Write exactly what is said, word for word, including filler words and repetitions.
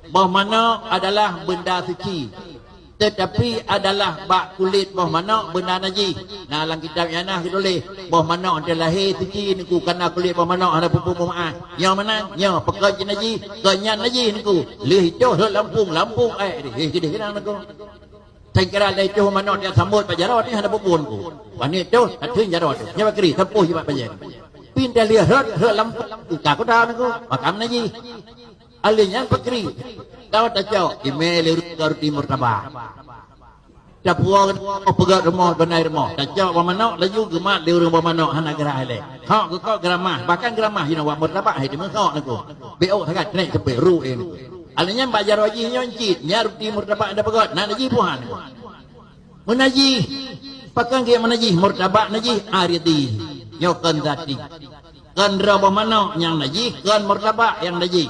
Boh manok adalah benda suci, tetapi adalah bak kulét boh manok benda najih. Nah, lam kitab I'anah geutuléh, boh manok teuh lahé suci Teungku, kana kulét boh manok hana peue-peue meu'ah. Nyoe meunan, nyoe peue kon cit najih, kon nyan najih Teungku. Lheueh itoh rhot lampung, lampung ék deh, eh, keudeh keudang Teungku. Sangkira lé itoh manok nyang sambot bak jaroe nyoe hana peue-peue Teungku. Wani itoh, ateueh jaroe teuh. Nyoe bakri, sampôh jih bak pajén. Pindah lheueh rhot, rhot lampung, ka kuda Teungku. Makam najih. Alèh nyan pakri, dawa tacok, imè lé ureueng ruti murtabak. Tapuwoe peugöt rumoh, beunai rumoh. Tacok boh manok, laju geumat lé ureueng boh manok, hana geura ilèe. Hok geukok geuramah, bahkan geuramah jinoe wak murtabak hai teumeuhok Teungku. Bèk ôk sagai, trek teupeu ru, eh, Teungku. Alèh nyan bak jaroe jih nyoe cit, nyan ruti murtabak na peugöt, na najih puhan Teungku. Meunajih, pakon keu meunajih, murtabak najih, aridi. Nyoe kon zati. Kon droe boh manok nyang najih, kon murtabak nyang najih.